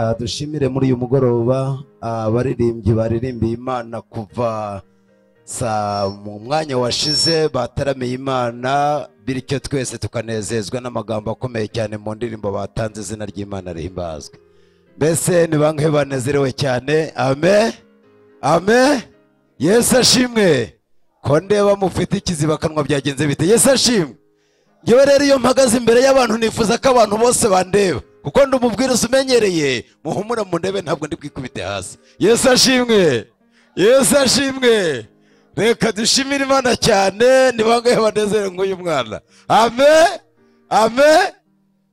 Reka dushimire muri uyu mugoroba abaririmbyi baririmbiye Imana kuva saa mu mwanya washize, bataramiye Imana, bityo twese tukanezezwa n'amagambo akomeye cyane mu ndirimbo batanze. Izina ry'Imana rihimbazwe. Mbese ni bangahe banezerewe cyane? Amen, amen. Yesu ashimwe. Ko ndeba mufite ikizibakanwa byagenze bite? Yesu ashimwe. Ngewe rero iyo mpagaze imbere y'abantu nifuza ko abantu bose bandeba, kuko ndi umubwiriza umenyereye. Muhumura mundebe, ntabwo ndi bwikubite hasi. Yesu ashimwe, Yesu ashimwe. Reka dushimire Imana cyane. Ni bangahe banezerewe nk'uyu mwana? Amen, amen.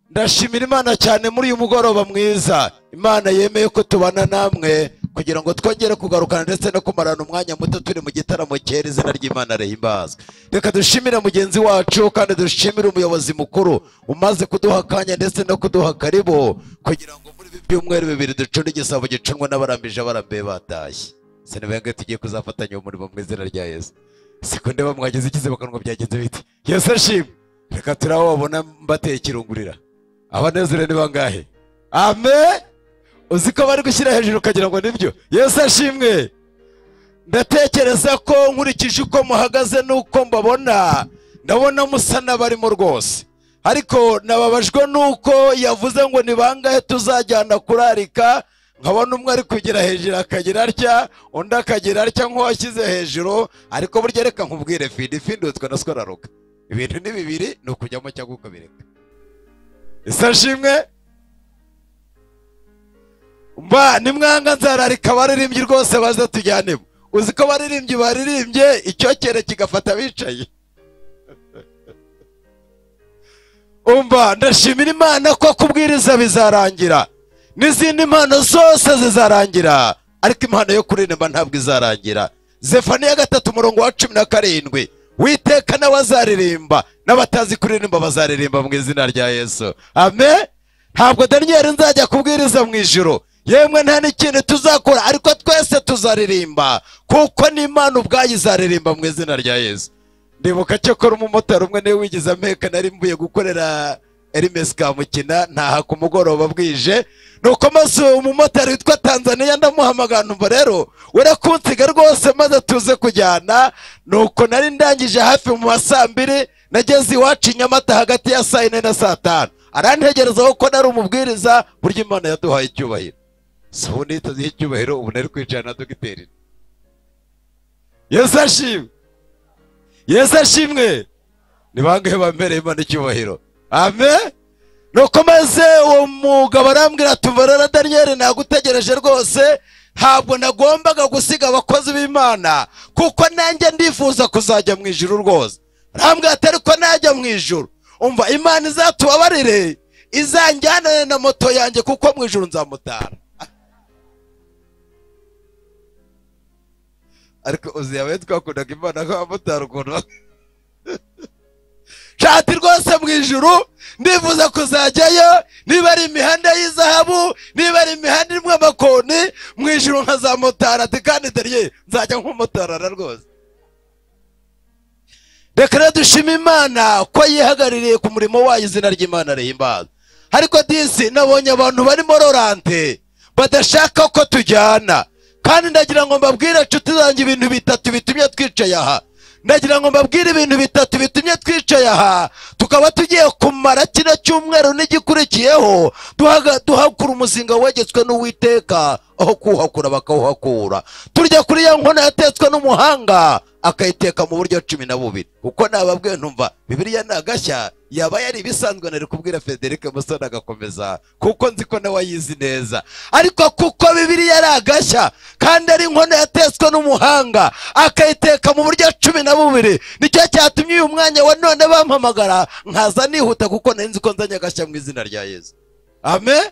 Ndashimira Imana cyane muri uyu mugoroba mwiza Imana yemeye ko tubana namwe kugira ngo twongere kugarukana ndetse no kumarana umwanya muto turi mu gitaramo cyera. Izina ry'Imana rihimbazwe. Reka dushimire mugenzi wacu kandi dushimire umuyobozi mukuru umaze kuduha akanya ndetse no kuduha karibu kugira ngo muri ibi byumweru bibiri ducunde igisabo gicunwa n'abarambije abarambiye batashye. Sinibenge tugiye kuzafatanya umurimo mu izina rya Yesu. Siko ndeba mwagize ikizibakanwa byagenze bite? Yesu ashimwe. Reka turaho babona mbateye ikirungurira. Abanezere ni bangahe? Amen. Uzi ko bari gushyira hejuru ukagira ngo nibyo. Yesu ashimwe. Ndatekereza ko nkurikije uko muhagaze nuko mbabona, ndabona musa n'abarimo rwose. Ariko nababajwe nuko yavuze ngo ni bangahe tuzajyana kurarika, nkabona umwe ari kugira hejuru akagira atya, undi akagira atya nk'uwashyize hejuru. Ariko burya reka nkubwire, findi findutswe na skoraruka. Ibintu ni bibiri, ni ukujyamo cyangwa ukabireka. Yesu ashimwe. Mba nimwanga nzararika abaririmbyi rwose baze tujyanemo. Uzi ko abaririmbyi baririmbye icyokere kigafata bicaye. Umva, ndashimira Imana ko kubwiriza bizarangira, n'izindi mpano zose zizarangira, ariko impano yo kuririmba ntabwo izarangira. Zefaniya 3:17, Witeka n'abazaririmba n'abatazi kuririmba bazaririmba mu izina rya Yesu. Amen. Ntabwo Daniel nzajya kubwiriza mu ijuru, yemwe nta n'ikintu tuzakora, ariko twese tuzaririmba kuko n'Imana ubwayo izaririmba mu izina rya Yesu. Ndibuka cyokora umumotari umwe niwe wigize ameka, nari mvuye gukorera Hermes Kamukina ntaha ku mugoroba bwije, nuko maze umumotari witwa Tanzania ndamuhamagara, numva rero urakunsiga rwose maze tuze kujyana. Nuko nari ndangije hafi mu ma 2:00, nageze iwacu i Nyamata hagati ya saa 4 na saa 5. Arantegereza ko nari umubwiriza. Burya Imana yaduhaye icyubahiro. So ubu nitazihe icyubahiro, ubu nari kwicara na dogiteri. Yesu ashimwe, Yesu ashimwe. Ni bangahe bambereye Imana icyubahiro? Amen. Nuko maze uwo mugabo arambwira ati rero Daniel nagutegereje rwose, ntabwo nagombaga gusiga abakozi b'Imana kuko nanjye ndifuza kuzajya mu ijuru rwose. Arambwira ati ariko najya mu ijuru, umva Imana izatubabarire, izanjyane na moto yanjye kuko mu ijuru nzamutara. Ariko uzi yawe twakundaga Imana ko abamotari ukuntu shati rwose mu ijuru ndifuza kuzajyayo, niba ari imihanda y'izahabu, niba ari imihanda irimo amakoni, mu ijuru nkazamotara. Ati kandi dariye nzajya nk'umutarara rwose. Reka rero dushime Imana ko yihagaririye ku murimo wayo. Izina ry'Imana rihimbazwe. Ariko disi nabonye abantu barimo rorante badashaka ko tujyana, kandi ndagira ngo mbabwire inshuti zanjye ibintu bitatu bitumye twicaye aha. Ndagira ngo mbabwire ibintu bitatu bitumye twicaye aha, tukaba tugiye kumara kino cyumweru n'igikurikiyeho duhakura umuzinga wegetswe n'Uwiteka, aho kuwuhakura bakawuhakura. Turya kuri ya nkono yatetswe n'umuhanga akayiteka mu buryo 12. Kuko nababwiye ntumva Bibiliya ni agashya, yaba yari ibisanzwe nari kubwira Frederic Musoni agakomeza, kuko nzi ko nawe ayizi neza. Ariko kuko Bibiliya ari agashya kandi ari inkono yatetswe n'umuhanga akayiteka mu buryo 12, nicyo cyatumye uyu mwanya wa none bampamagara nkaza nihuta, kuko nari nzi ko nzanye agashya mu izina rya Yesu. Amen.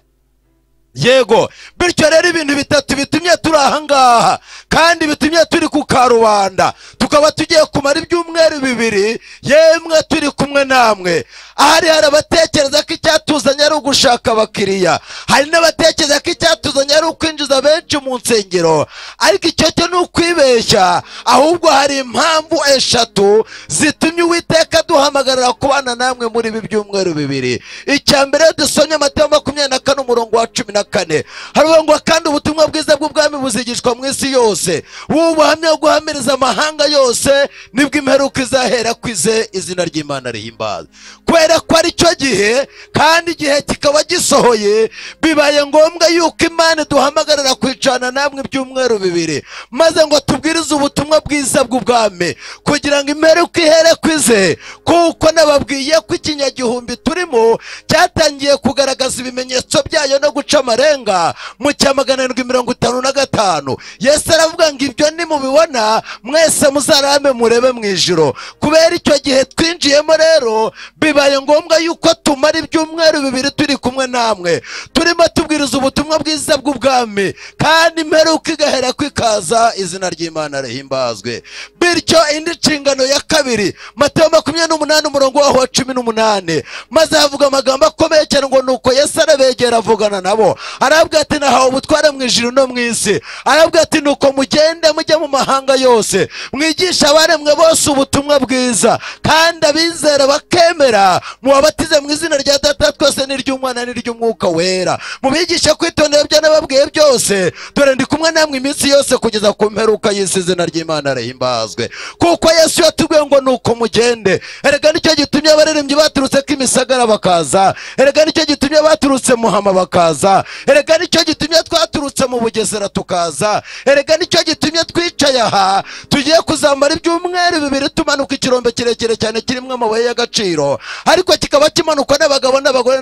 Yego. Bityo rero ibintu bitatu bitumye turi aha ngaha kandi bitumye turi ku karubanda, tukaba tugiye kumara ibyumweru bibiri yemwe turi kumwe namwe. Ahari hari abatekereza ko icyatuzanye ari ugushaka abakiriya, hari n'abatekereza ko icyatuzanye ari ukwinjiza benshi mu nsengero, ariko icyo cyo ni ukwibeshya. Ahubwo hari impamvu eshatu zitumye Uwiteka duhamagarira kubana namwe muri ibi byumweru bibiri. Icya mbere, dusomye Matayo 24 umurongo wa 14, haravuga ngo kandi ubutumwa bwiza bw'ubwami buzigishwa mu isi yose, ubuhamya bwo guhamiriza amahanga yose, nibwo imperuka izahera kwize. Izina ry'Imana rihimbaza. Kubera ko ari cyo gihe kandi igihe kikaba gisohoye, bibaye ngombwa yuko Imana duhamagarira kwicana namwe ibyumweru bibiri, maze ngo tubwirize ubutumwa bwiza bw'ubwami kugira ngo imperuka ihere kwize. Kuko nababwiye ko ikinyagihumbi turimo cyatangiye kugaragaza ibimenyetso byayo no guca amarenga mu cya 755. Yesu aravuga ngo ibyo nimubibona mwese muzarame murebe mu ijuru. Kubera icyo gihe twinjiyemo rero, bibaye ngombwa yuko tumara ibyumweru bibiri turi kumwe namwe, turimo tubwiriza ubutumwa bwiza bw'ubwami, kandi imperuka igahera kwikaza. Izina ry'Imana rihimbazwe. Bityo indi nshingano ya kabiri, Matayo 28 umurongo waho wa 18, maze havuga amagambo akomeye cyane ngo nuko Yesu arabegera avugana nabo, arabwira ati nahawe ubutware mu ijuru no mu isi. Arabwira ati nuko mugende mujye mu mahanga yose, mwigisha abaremwe bose ubutumwa bwiza, kandi abizera bakemera mubabatize mu izina rya Data twese n'iry'Umwana n'iry'Umwuka Wera, mubigishe kwitondera ibyo nababwiye byose, dore ndi kumwe namwe iminsi yose kugeza ku mperuka y'isi. Izina ry'Imana rihimbazwe. Kuko Yesu yatubwiye ngo nuko mugende. Erega nicyo gitumye abaririmbyi baturutse Kimisagara bakaza, erega nicyo gitumye baturutse Muhama bakaza, erega nicyo gitumye twaturutse mu Bugesera tukaza, erega nicyo gitumye twicaye aha tugiye kuzamara ibyumweru bibiri tumanuka ikirombe kirekire cyane kirimo amabuye y'agaciro, ariko kikaba kimanukwa n'abagabo n'abagore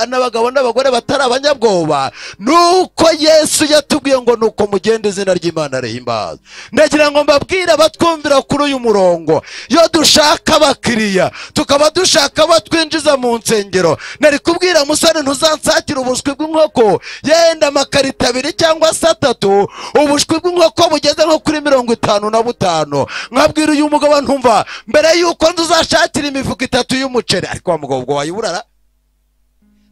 n'abagabo n'abagore batari abanyabwoba. Nuko Yesu yatubwiye ngo nuko mugende. Izina ry'Imana rihimbazwe. Ndagira ngo mbabwire abatwumvira kuri uyu murongo, iyo dushaka abakiriya tukaba dushaka abatwinjiza mu nsengero, nari kubwira musore ntuzansakira ubushwi bw'inkoko yenda amakarita abiri cyangwa se atatu, ubushwi bw'inkoko bugeze nko kuri 55. Nkabwira uyu mugabo ntumva mbere yuko nzuzashakira imifuka itatu y'umuceri, ariko wa mugabo ubwo wayiburara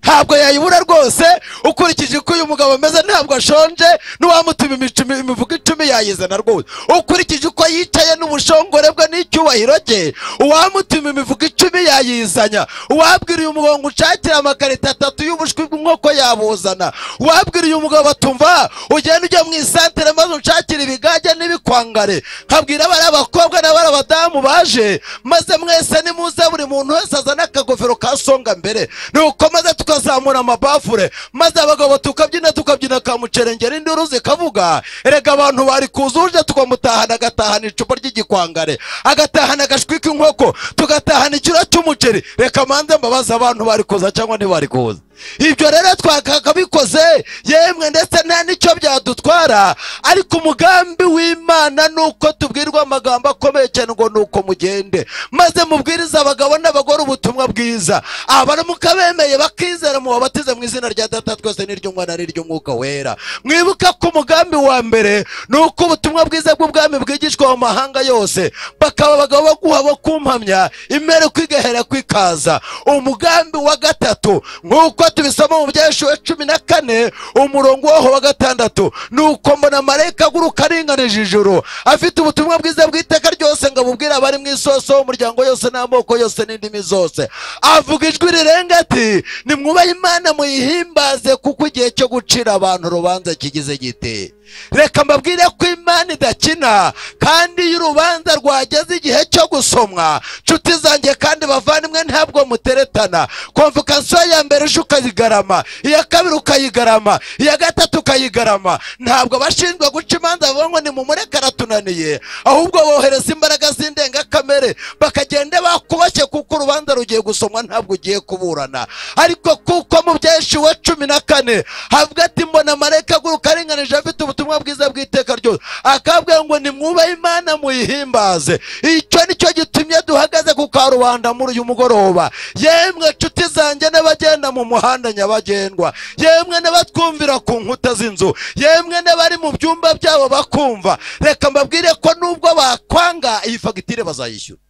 ntabwo yayibura rwose. Ukurikije uko uyu mugabo ameze ntabwo ashonje, n'uwamutuma imifuka 10 yayizana rwose. Ukurikije uko yicaye n'ubushongore bwe n'icyubahiro cye, uwamutuma imifuka 10 yayizanya. Uwabwira uyu mugabo ngo ushakire amakarita atatu y'ubushwi bw'inkoko yabuzana. Uwabwira uyu mugabo atumva ugenda ujya mu isantere maze unshakire ibigage n'ibikwangare. Nkabwira abari abakobwa n'abari abadamu baje, maze mwese nimuze buri muntu wese azana akagofero ka songa mbere, nuko maze tukazamura amabafure, maze abagabo tukabyina tukabyina kamucerengera induru zikavuga. Erega abantu bari kuzuje tukamutahana, agatahana icupa ry'igikwangare, agatahana agashwi k'inkoko, tugatahana ikiro cy'umuceri. Reka manze mbabaza, abantu bari kuza cyangwa ntibari kuza? Ibyo rero twakabikoze yemwe, ndetse nta nicyo byadutwara, ariko umugambi w'Imana nuko tubwirwa amagambo akomeye cyane ngo nuko mugende maze mubwirize abagabo n'abagore ubutumwa bwiza, abaramuka bemeye bakizera mubabatize mu izina rya Data twese n'iry'Umwana n'iry'Umwuka Wera. Mwibuka ko umugambi wa mbere nuko ubutumwa bwiza bw'ubwami bwigishwa mu mahanga yose, bakaba abagabo baguha bo kumpamya, imperuka igahera kwikaza. Umugambi wa gatatu nkuko tubisoma mu Byahishwe 14 umurongo waho wa 6, nuko mbona marayika aguruka aringanije ijuru, afite ubutumwa bwiza bw'iteka ryose ngo abubwire abari mu isoso, umuryango yose n'amoko yose n'indimi zose. Avuga ijwi rirenga ati nimwubahe Imana muyihimbaze, kuko igihe cyo gucira abantu urubanza kigize gite. Reka mbabwire ko Imana idakina, kandi iyo urubanza rwageze igihe cyo gusomwa, nshuti zanjye kandi bavandimwe, ntabwo muteretana. Konvokansiyo ya mbere uje ukayigarama, iya kabiri ukayigarama, iya gatatu ukayigarama. Ntabwo abashinzwe guca imanza bavuga ngo nimumureke aratunaniye, ahubwo bohereza imbaraga z'indengakamere bakagenda bakuboshye, kuko urubanza rugiye gusomwa ntabwo ugiye kuburana. Ariko kuko mu Byahishwe 14 havuga ati mbona marayika aguruka aringanije afite ubutumwa bwiza bw'iteka ryose, akabwira ngo nimwubahe Imana muyihimbaze. Icyo nicyo gitumye duhagaze ku karubanda muri uyu mugoroba. Yemwe nshuti zanjye n'abagenda mu muhanda nyabagendwa, yemwe n'abatwumvira ku nkuta z'inzu, yemwe n'abari mu byumba byabo bakumva, reka mbabwire ko nubwo bakwanga iyi fagitire bazayishyura.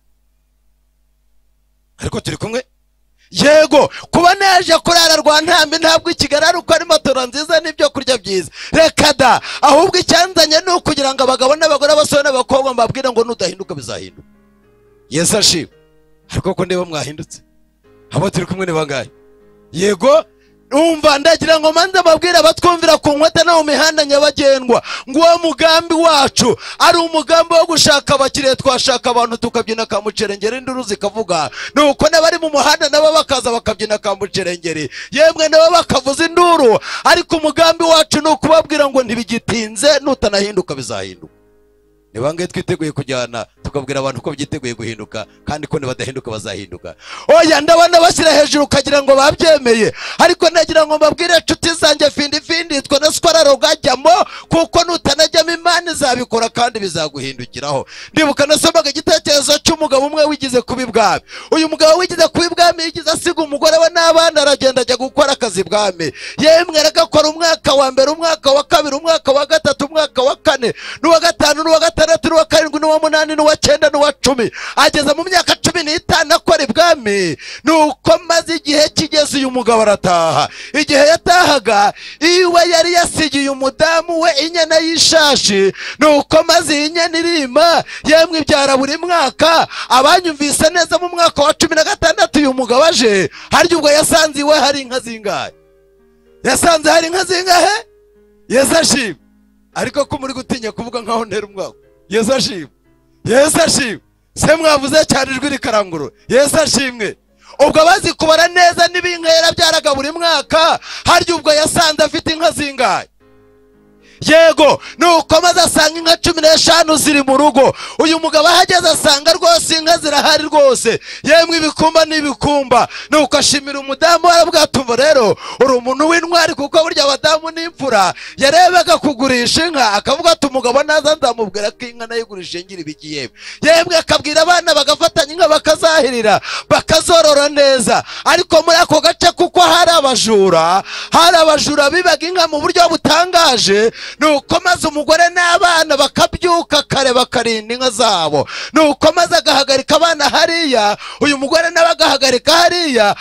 Ariko turi kumwe. Yego, kuba naje kurara Rwantambi ntabwo ikigali ari uko ari matora nziza n'ibyo kurya byiza, reka da, ahubwo icyanzanye ni ukugira ngo abagabo n'abagore, abasore n'abakobwa mbabwire ngo nudahinduka bizahinduka. Yesu ashimwe. Ariko ko ndeba mwahindutse, abo turi kumwe ni bangahe? Yego, umva ndagira ngo manze mbabwire abatwumvira ku nkweta no mu mihanda nyabagendwa ngo uwo mugambi wacu ari umugambi wo gushaka abakiriya. Twashaka abantu tukabyina kamucerengeri, induru zikavuga, nuko n'abari mu muhanda nabo bakaza bakabyina kamucerengeri, yemwe nabo bakavuza induru. Ariko umugambi wacu ni ukubabwira ngo ntibigitinze, nutanahinduka bizahinduka. Ni bangahe twiteguye kujyana tukabwira abantu ko byiteguye guhinduka, kandi ko nibadahinduka bazahinduka? Oya, ndabona bashyira hejuru ukagira ngo babyemeye, ariko nagira ngo mbabwire inshuti zanjye, findi findi twe na swararo gajyamo, kuko nutanajyamo Imana izabikora kandi bizaguhindukiraho. Ndibuka nasomaga igitekerezo cy'umugabo umwe wigize kuba ibwami. Uyu mugabo wigize kuba ibwami yigize asiga umugore we n'abana, aragenda ajya gukora akazi ibwami. Yemwe aragakora umwaka wa mbere, umwaka wa kabiri, umwaka wa gatatu, umwaka wa kane, n'uwa gatanu, n'uwa gatandatu, n'uwa karindwi, n'uwa munani, n'uwa cyenda, n'uwa 10. Ageza mu myaka 15 akora ibwami. Nuko maze igihe kigeze uyu mugabo arataha. Igihe yatahaga iwe yari yasigiye umudamu we inyana y'ishashi. Nuko maze inyana irima, yemwe ibyara buri mwaka. Abanyumvise neza, mu mwaka wa 16 uyu mugabo aje, harya ubwo yasanze iwe hari inka zingahe? Yasanze hari inka zingahe? Yesu ashimwe. Ariko ko muri gutinya kuvuga nkaho ntera umwaka. Yesu ashimwe. Yesu ashimwe. Se mwavuze cyane ijwi rikarangurura. Yesu ashimwe. Ubwo abazi kubara neza n'ibinka yarabyaraga buri mwaka, harya ubwo yasanze afite inka zingahe? Yego, nuko maze asanga inka 15 ziri mu rugo. Uyu mugabo ahageze asanga rwose inka zirahari rwose, yemwe ibikumba n'ibikumba. Nuko ashimira umudamu, aravuga ati umva rero uri umuntu w'intwari, kuko burya abadamu n'imfura. Yarebaga kugurisha inka akavuga ati umugabo naza nzamubwira ko inka nayigurishije ngira ibiki. Yemwe yemwe akabwira abana bagafatanya inka bakazahirira bakazorora neza. Ariko muri ako gace kuko hari abajura, hari abajura bibaga inka mu buryo butangaje. Nuko maze umugore n'abana bakabyuka kare bakarinda inka zabo. Nuko maze agahagarika abana hariya, uyu mugore nawe agahagarika hariya.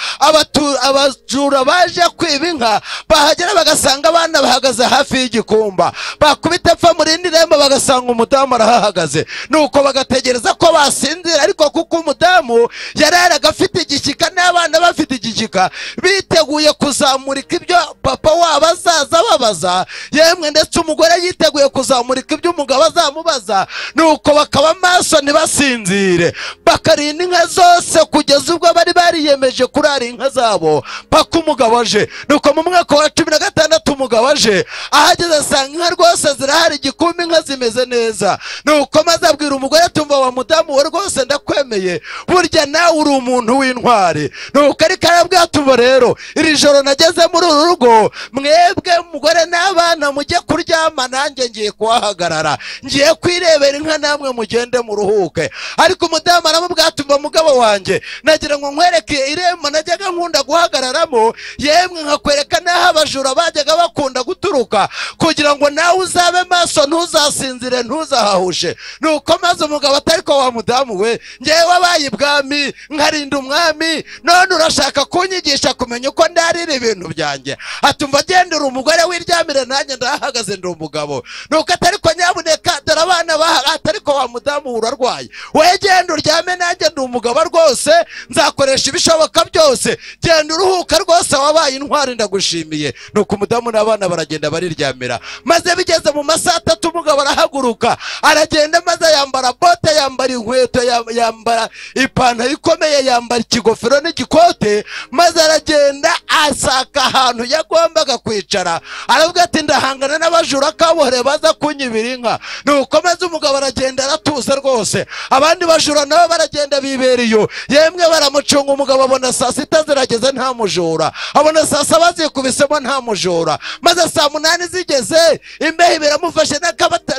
Abajura baje kwiba inka bahagera bagasanga abana bahagaze hafi y'igikumba, bakubita pfa mu rindi rembo bagasanga umudamu arahahagaze. Nuko bagategereza ko basinzira, ariko kuko umudamu yararaga afite igishyika n'abana bafite igishyika, biteguye kuzamurika ibyo papa wabo azaza babaza, yemwe ndetse umugore yiteguye kuzamurika ibyo umugabo azamubaza. Nuko bakaba maso ntibasinzire, bakarinda inka zose kugeza ubwo bari bariyemeje kurara inka zabo paka umugabo aje. Nuko mu mwaka wa 16 umugabo aje, ahageze asanga inka rwose zirahari, igikumbi inka zimeze neza. Nuko maze abwira umugore tumva wa mudamu we rwose ndakwemeye, burya nawe uri umuntu w'intwari. Nuko ariko arabwira tumva rero iri joro nageze muri uru rugo, mwebwe umugore n'abana mujye kuryama, nanjye ngiye kuhahagarara, ngiye kwirebera inka namwe mugende muruhuke. Ariko umudamu aramubwira ati umva mugabo wanjye, nagira ngo nkwereke irembo najyaga nkunda guhagararamo, yemwe nkakwereka n'aho abajura bajyaga bakunda guturuka, kugira ngo nawe uzabe maso ntuzasinzire ntuzahahushe. Nuko maze umugabo atariko wa mudamu we, ngewe wabaye ibwami nkarinda umwami, none urashaka kunyigisha kumenya uko ndarira ibintu byanjye? Atumva gendera umugore wiryamire, nanjye ndahagaze ndi umugabo. Nuko atariko nyabuneka dore abana atariko wa mudamu urarwaye, we genda uryame nanjye ndi umugabo rwose, nzakoresha ibishoboka byose, genda uruhuka rwose wabaye intwari ndagushimiye. Nuko umudamu n'abana baragenda bariryamira. Maze bigeze mu masaha 3 umugabo arahaguruka aragenda, maze yambara bote, yambara inkweto, yambara ipantaro ikomeye, yambara ikigofero n'igikote, maze aragenda asaka ahantu yagombaga kwicara. Aravuga ati ndahangana n'abajura kabuhore baza kunyibira inka. Nuko maze umugabo aragenda aratuza rwose, abandi bajura nabo baragenda bibera iyo, yemwe baramucunga. Umugabo abona saa 6 zirageze nta mujura, abona saa 7 zikubisemo nta mujura. Maze saa 8 zigeze imbeho biramufashe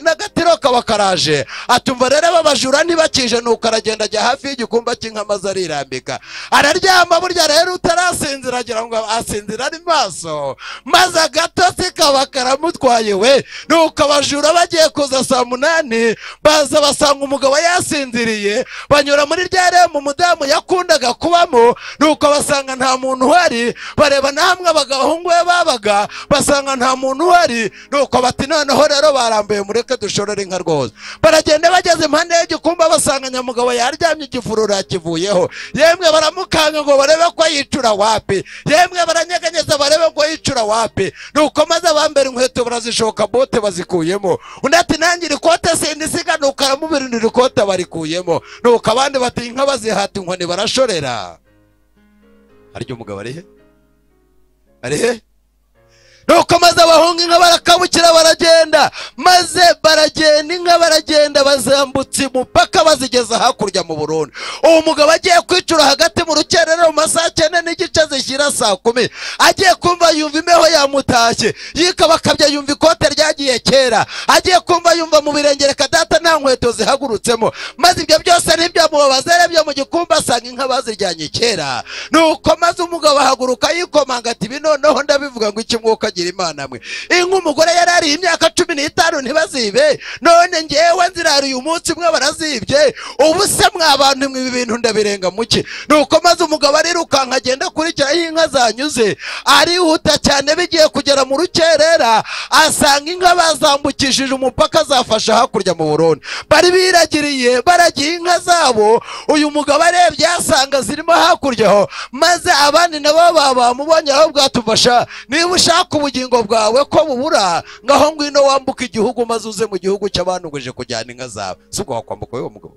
n'agatiro kabakaraje, atumva rero abajura ntibakije. Nuko aragenda ajya hafi y'igikumba cy'inka maze arirambika araryama. Burya rero utarasinzira agira ngo asinzira ari maso, maze agatotsi kaba karamutwaye we. Nuko abajura bagiye kuza saa 8 baza basanga umugabo yasinziriye, banyura muri rya rya rembo umudamu yakundaga kubamo. Nuko basanga nta muntu uhari, bareba namwe abagahungu be babaga, basanga nta muntu uhari. Nuko bati noneho rero barambuye, mureke dushorere inka rwose. Baragenda bageze impande y'igikumba basanga nyamugabo yaryamye, igifurura kivuyeho. Yemwe baramukanga ngo barebe ko yicura wapi, yemwe baranyeganyeza barebe ko yicura wapi. Nuko maze abambere inkweto barazishoka, bote bazikuyemo. Undi ati nanjye ikote sindisiga, nuko aramubirindira ikote barikuyemo. Nuko abandi bati inka bazihata inkoni barashorera. Haryo umugabo ari he? Ari he? Nuko maze abahungu inka barakabukira baragenda, maze baragenda inka baragenda bazambutse umupaka bazigeza hakurya mu Burundi. Uwo mugabo agiye kwicura hagati mu rukerera mu masaha 9:15 zishyira 10:00, agiye kumva yumva imbeho yamutashye, yikabakabya yumva ikote ryagiye kera, agiye kumva yumva mu birenge reka data nta nkweto zihagurutsemo. Maze ibyo byose ntibyamubabaza, arebye mu gikumba asanga inka baziryanye kera. Nuko maze umugabo ahaguruka yikomanga ati ibi noneho ndabivuga ngo iki mwuka agira Imana mwe. Inka umugore yarariye imyaka 15 ntibazibe, none ngewe nzirariye umunsi umwe barazibye. Ubu se mwa bantu mwe ibi bintu ndabirenga muke? Nuko maze umugabo arirukanka agenda akurikira aho inka zanyuze, arihuta cyane bigiye kugera mu rukerera asanga inka bazambukishije umupaka zafashe hakurya mu Burundi. Bari biragiriye baragiye inka zabo, uyu mugabo arebye asanga zirimo hakurya aho. Maze abandi nabo bamubonye aho bwatufasha, niba ushaka ubugingo bwawe ko bubura, ngaho ngwino wambuka igihugu maze uze mu gihugu cy'abantu kujyana inka zawe. Si ubwo wakwambuka wewe mugabo?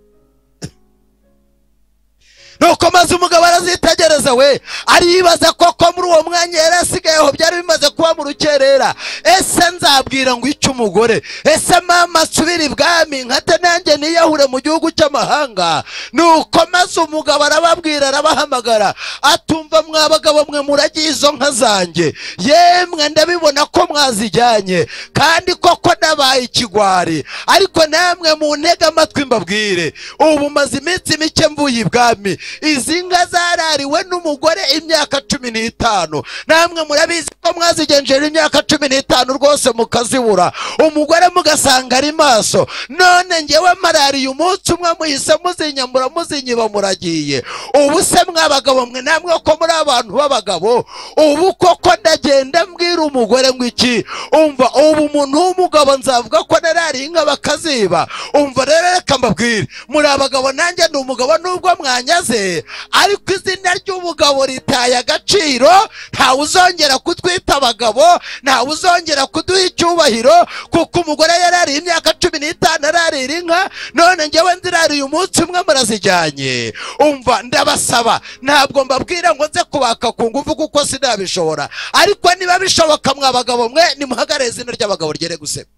Nuko maze umugabo arazitegereza we, aribaza koko muri uwo mwanya yari asigayeho byari bimaze kuba mu rukerera. Ese nzabwira ngo icyo umugore? Ese mama asubira ibwami nkate nanjye niyahure mu gihugu cy'amahanga? Nuko maze umugabo arababwira, arabahamagara atumva mwa bagabo mwe muragiye izo nka zanjye, yemwe ndabibona ko mwazijyanye kandi koko nabaye ikigwari, ariko namwe muntege amatwi mbabwire, ubu maze iminsi mike mvuye ibwami. Izi nka zarariwe n'umugore imyaka 15, namwe murabizi ko mwazigenjera imyaka 15 rwose mukazibura, umugore mugasanga ari maso. None ngewe marariye umunsi umwe muhise muzinyambura muzinyiba muragiye. Ubu se mwabagabo mwe namwe ko muri abantu b'abagabo, ubu koko ndagenda mbwira umugore ngo iki? Umva ubu umuntu w'umugabo nzavuga ko narariye inka bakaziba? Umva rero reka mbabwire, muri abagabo nanjye ndi umugabo nubwo mwanyaze, ariko izina ry'umugabo ritaye agaciro. Ntawe uzongera kutwita abagabo, ntawe uzongera kuduha icyubahiro, kuko umugore yarariye imyaka 15 ararira inka, none ngewe nzirariye umunsi umwe murazijyanye. Umva ndabasaba, ntabwo mbabwira ngo nze kubaka ku ngufu kuko sinabishobora, ariko niba bishoboka mwa bagabo mwe nimuhagarare izina ry'abagabo ryere guseka.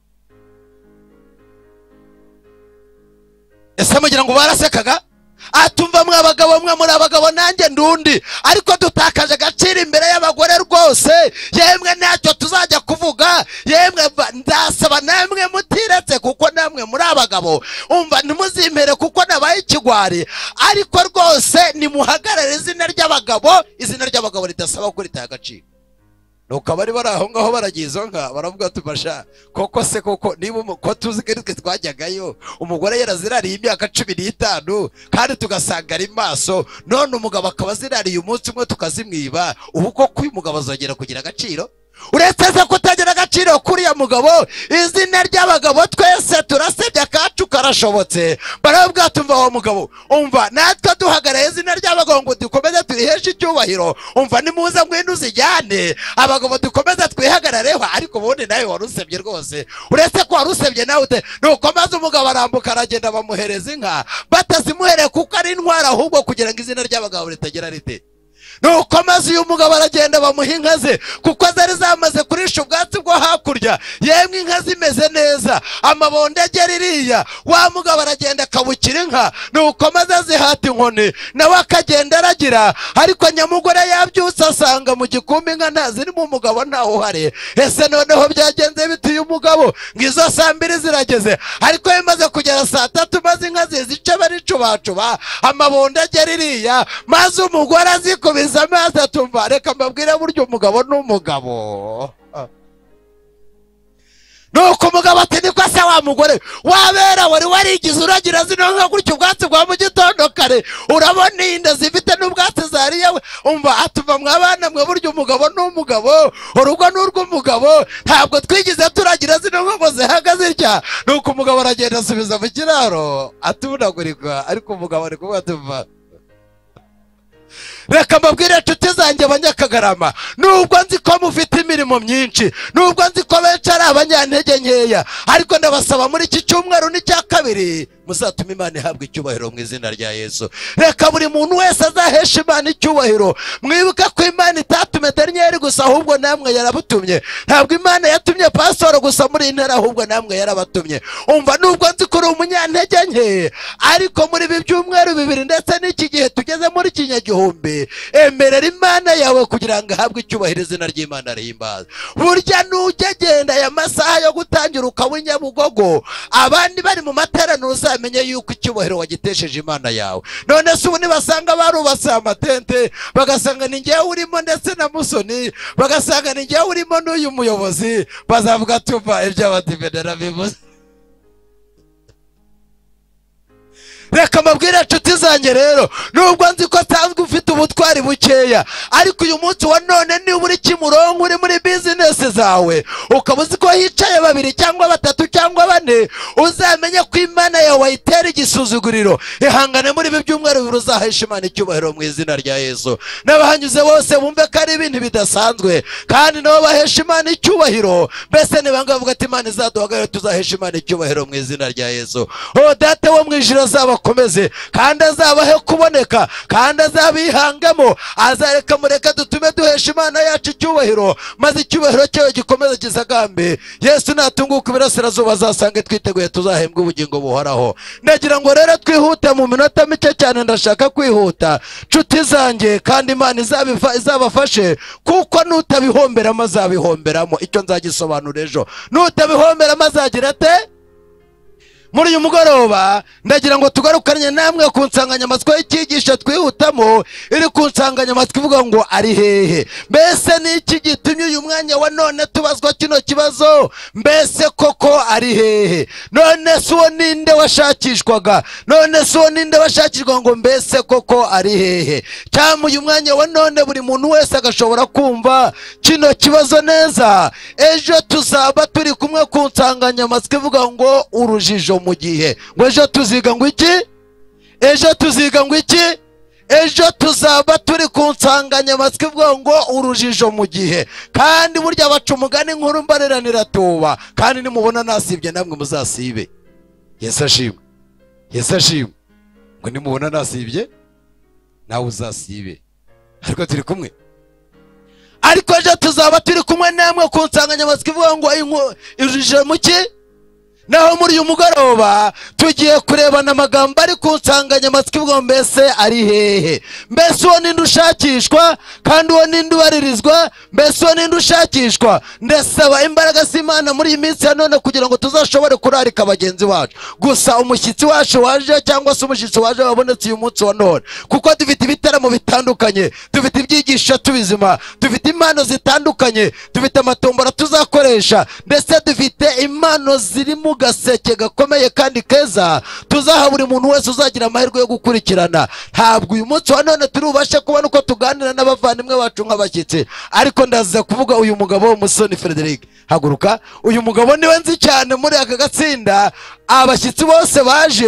Ese mugira ngo barasekaga? Atumva mwa bagabo mwe muri abagabo nanjye ndundi, ariko dutakaje agaciro imbere y'abagore rwose. Yemwe ntacyo tuzajya kuvuga, yemwe ndasaba namwe mutiretse kuko namwe muri abagabo. Umva ntimuzimpere kuko nabaye ikigwari, ariko rwose nimuhagarare izina ry'abagabo, izina ry'abagabo ridasaba ko ritaye agaciro. Nuko abari bari aho ngaho baragiye izo nka baravuga tubasha koko se koko niba ko tuzi ko twe twajyagayo umugore yarazirariye imyaka 15 kandi tugasanga ari maso, none umugabo akaba azirariye umunsi umwe tukazimwiba, ubu koko uyu mugabo azongera kugira agaciro? Uretse se kutagira agaciro kuriya mugabo, izina ry'abagabo twese turasebya akacu karashobotse. Baravuga tumva wa mugabo, umva natwe duhagarare izina ry'abagabo ngo dukomeze turiheshe icyubahiro. Umva nimuze ngwino uzijyane, abagabo dukomeze twihagarareho. Ariko ubundi nawe warusebye rwose, uretse ko warusebye nawe ute. Nuko maze umugabo arambuka aragenda bamuhereza inka, batazimuhereye kuko ari intwara, ahubwo kugira ngo izina ry'abagabo ritagira rite. Nuko maze uyu mugabo aragenda bamuha inka ze, kuko zari zamaze kurisha ubwatsi bwo hakurya, yemwe inka zimeze neza, amabondo agera iriya. Wa mugabo aragenda akabukira inka, nuko maze azihata inkoni, nawe akagenda aragira. Ariko nyamugore yabyutse asanga mu gikumbi inka ntazirimo, umugabo ntawe uhari. Ese noneho byagenze bite uyu mugabo? Ngo izo saa 2 zirageze, ariko bimaze kugera saa 3 maze inka zizice baricubacuba, amabondo agera iriya, maze umugore azikubise amazi atumva. Reka mbabwire buryo umugabo n'umugabo. Nuko umugabo ati niko se wa mugore wabera wari warigize uragira zino nka gutyo ubwatsi bwa mu gitondo kare, urabona inda zifite n'ubwatsi zariye. Umva atuva mwabana mwe, burya umugabo n'umugabo, urugo n'urw'umugabo, ntabwo twigize turagira zino nka ngo zihagaze zitya. Nuko umugabo aragenda asubiza mu kiraro atubunagurika, ariko umugabo ari kuvuga ati reka mbabwire inshuti zanjye abanyakagarama, nubwo nzi ko mufite imirimo myinshi, nubwo nzi ko benshi ari abanyantege nkeya, ariko ndabasaba muri iki cyumweru n'icya kabiri muzatuma Imana ihabwa icyubahiro mu izina rya Yesu. Reka buri muntu wese azahesha Imana icyubahiro. Mwibuke ko Imana itatumye Daniel gusa, ahubwo namwe yarabutumye. Ntabwo Imana yatumye pastor gusa muri intara, ahubwo namwe yarabatumye. Umva nubwo nzi ko uri umunyantege nke, ariko muri ibi byumweru bibiri ndetse n'iki gihe tugeze muri kinyagihumbi, emerera Imana yawe kugira ngo ahabwe icyubahiro, izina ry'Imana rihimbaze. Burya nujya genda aya masaha yo gutangira ukaba Nyabugogo, abandi bari mu materaniro, uzamenye yuko icyubahiro wagitesheje Imana yawe. None se ubu nibasanga barubatse amatente, bagasanga ni njyewe urimo ndetse na Musoni, bagasanga ni njyewe urimo n'uyu muyobozi, bazavuga tuva iby'abadive narabivuze. Reka mbabwire inshuti zanjye rero, nubwo nzi ko asanzwe ufite ubutwari bukeya, ariko uyu munsi wa none niba uri Kimironko uri muri business zawe, ukaba uzi ko hicaye babiri cyangwa batatu cyangwa bane, uzamenye ko Imana yawe wayitera igisuzuguriro. Ihangane muri ibi byumweru bibiri uzahesha Imana icyubahiro mu izina rya Yesu. N'abahanyuze bose bumve ko ari ibintu bidasanzwe, kandi nabo bahesha Imana icyubahiro. Mbese nibanga bavuga ati Imana izaduhagarare, tuzahesha Imana icyubahiro mu izina rya Yesu. O Data wo mu ijuru azabakomeze, kandi azabahe kuboneka, kandi azabihangamo, azareka mureka dutume duhesha Imana yacu icyubahiro, maze icyubahiro cyayo gikomeze kizagambe. Yesu natunguka iburasirazuba azasange twiteguye, tuzahembwa ubugingo buhoraho. Ndagira ngo rero twihute mu minota mike cyane, ndashaka kwihuta nshuti zanjye, kandi Imana izabafashe, kuko nutabihomberamo azabihomberamo. Icyo nzagisobanura ejo. Nutabihomberamo azagira ate? Muri uyu mugoroba ndagira ngo tugarukanye namwe ku nsanganyamatsiko y'icyigisho twihutamo, iri ku nsanganyamatsiko ivuga ngo ari hehe. Mbese ni iki gitumye uyu mwanya wa none tubazwa kino kibazo? Mbese koko ari hehe? None se uwo ninde washakishwaga? None se uwo ninde washakishwa ngo mbese koko ari hehe? Cyangwa uyu mwanya wa none buri muntu wese agashobora kumva kino kibazo neza. Ejo tuzaba turi kumwe ku nsanganyamatsiko ivuga ngo urujijo mu gihe. Ngo ejo tuziga ngo iki? Ejo tuziga ngo iki? Ejo tuzaba turi ku nsanganyamatsiko ivuga ngo urujijo mu gihe. Kandi burya baca umugani inkuru mbareranira tuba, kandi nimubona nasibye namwe muzasibe. Yesu ashimwe. Yesu ashimwe. Ngo nimubona nasibye nawe uzasibe. Ariko turi kumwe. Ariko ejo tuzaba turi kumwe namwe ku nsanganyamatsiko ivuga ngo urujijo mu ki? Naho muri uyu mugoroba tugiye kurebana amagambo ari ku nsanganyamatsiko ivuga mbese ari hehe. Mbese uwo ninde ushakishwa, kandi uwo ninde ubaririzwa? Mbese uwo ninde ushakishwa? Ndasaba imbaraga z'Imana muri iyi minsi ya none kugira ngo tuzashobore kurarika bagenzi bacu. Gusa umushyitsi wacu waje, cyangwa se umushyitsi waje wabonetse uyu munsi wa none, kuko dufite ibitaramo bitandukanye, dufite ibyigisho tubizima, dufite impano zitandukanye, dufite amatombora tuzakoresha, ndetse dufite impano ziri mu gaseke gakomeye kandi keza tuzaha buri muntu wese uzagira amahirwe yo gukurikirana. Ntabwo uyu munsi wa none turi ubashe kubona uko tuganira n'abavandimwe bacu nk'abashyitsi, ariko ndaza kuvuga uyu mugabo Musoni Frederic. Haguruka. Uyu mugabo niwe nzi cyane muri aka gatsinda. Abashyitsi bose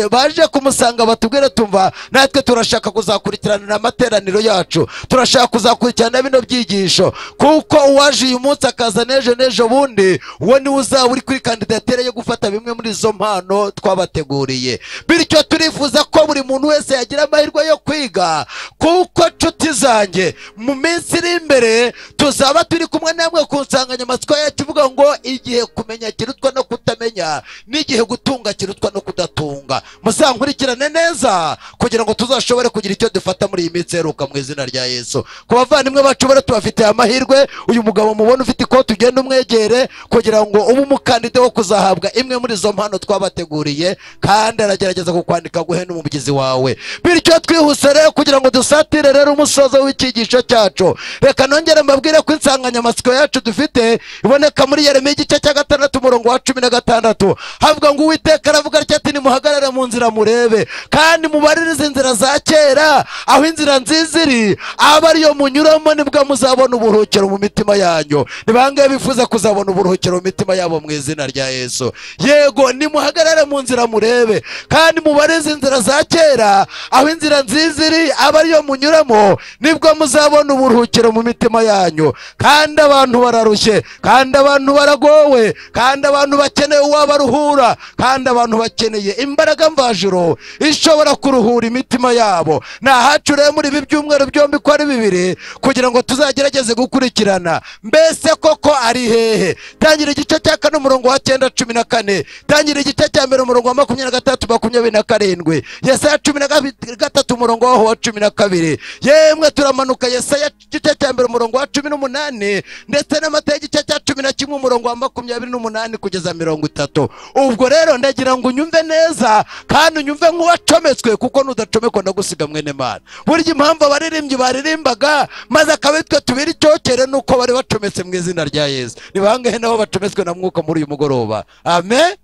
baje kumusanga batubwire tumva natwe turashaka kuzakurikirana amateraniro yacu, turashaka kuzakurikirana bino byigisho, kuko uwaje uyu munsi akaza n'ejo n'ejo bundi, uwo niwe uzaba uri kuri kandidatire yo gufata bimwe muri izo mpano twabateguriye. Bityo turifuza ko buri muntu wese yagira amahirwe yo kwiga, kuko nshuti zanjye mu minsi iri imbere tuzaba turi kumwe namwe ku nsanganyamatsiko yacu ivuga ngo igihe kumenya kirutwa no kutamenya, n'igihe gutunga kirutwa no kudatunga. Muzankurikirane neza kugira ngo tuzashobore kugira icyo dufata muri iyi minsi iheruka mu izina rya Yesu. Ku bavandimwe bacu bara tubafitiye amahirwe. Uyu mugabo mubona ufite ikoti ugenda umwegere kugira ngo ube umukandida wo kuzahabwa imwe muri izo mpano twabateguriye, kandi aragerageza kukwandika guhe n'umugizi wawe. Bityo twihuse rero kugira ngo dusa dusatire rero umusozo w'icyigisho cyacu, reka nongere mbabwire ko insanganyamatsiko yacu dufite iboneka muri Yeremiya igice cya 6 umurongo wa 16. Havuga ngo Uwiteka aravuga ati nimuhagarare mu nzira murebe, kandi mubaririze inzira za kera, aho inzira nziza iri aba ariyo munyuramo, nibwo muzabona uburuhukiro mu mitima yanyu. Ni bangahe bifuza kuzabona uburuhukiro mu mitima yabo mu izina rya Yesu? Yego, nimuhagarare mu nzira murebe, kandi mubarize inzira za kera, aho inzira nziza iri aba ariyo munyuramo, nibwo muzabona uburuhukiro mu mitima yanyu. Kandi abantu bararushye, kandi abantu baragowe, kandi abantu bakeneye uwabaruhura, kandi abantu bakeneye imbaraga mvajuru ishobora kuruhura imitima yabo. Nahacu rero muri ibi byumweru byombi ko ari bibiri, kugira ngo tuzagerageze gukurikirana mbese koko ari hehe. Tangira igice cya 4 umurongo wa 9 14, tangira igice cya 1 umurongo wa 23 27, Yesaya 13 umurongo wa 12. Yemwe turamanuka Yesaya igice cya 1 umurongo wa 18, ndetse na Matayo igice cya 11 umurongo wa 28 kugeza 30. Ubwo rero ndagira ngo unyumve neza, kandi unyumve nk'uwacometswe, kuko nudacomekwa ndagusiga mwene Mana. Burya impamvu abaririmbyi baririmbaga maze akabitwe tubiri cyokere nuko bari bacometse mu izina rya Yesu. Ni bangahe nabo bacometswe na mwuka muri uyu mugoroba? Amen.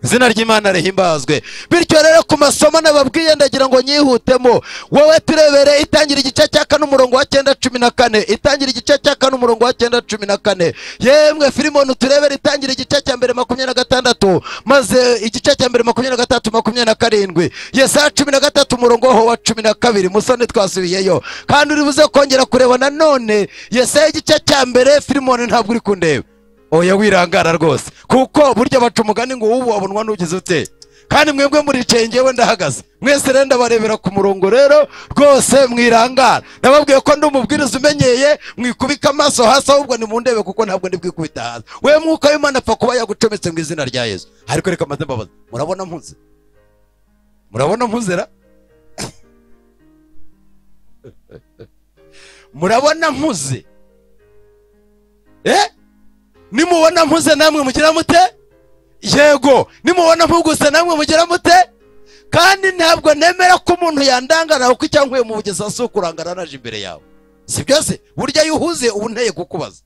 Izina ry'Imana rihimbazwe. Bityo rero ku masomo nababwiye ndagira ngo nyihutemo. Wowe turebere itangira igice cya 4 umurongo wa 9 14, itangira igice cya 4 umurongo wa 9 14. Yemwe Filimoni turebere itangira igice cya 1 26, maze igice cya 1 23 27, Yesaya 13 umurongo wa 12. Musone twasubiyeyo, kandi uri buze kongera kureba nanone Yesaya igice cya 1. Filimoni ntabwo uri kundeba. Oya wirangara rwose, kuko burya baca umugani ngo ubu wabonwa n'ugize ute. Kandi mwebwe muricaye ngewe ndahagaze, mwese rero ndabarebera ku murongo. Rero rwose mwirangara, nababwiye ko ndi umubwiriza umenyeye, mwikubika amaso hasi ahubwo nimundebe, kuko ntabwo ndi bwikubita hasi. We mwuka w'Imana apfa kuba yagucometse mu izina rya Yesu. Ariko reka maze mbabaze, murabona mpuze? Murabona mpuzera? Murabona mpuze? Nimubona mpuze namwe mugira mute? Yego, nimubona mpuguse namwe mugira mute? Kandi ntabwo nemera ko umuntu yandangara kuko icyankuye mu bugeza si ukurangara naje imbere yawe. Si byose, burya yuhuze ubu nteye kukubaza.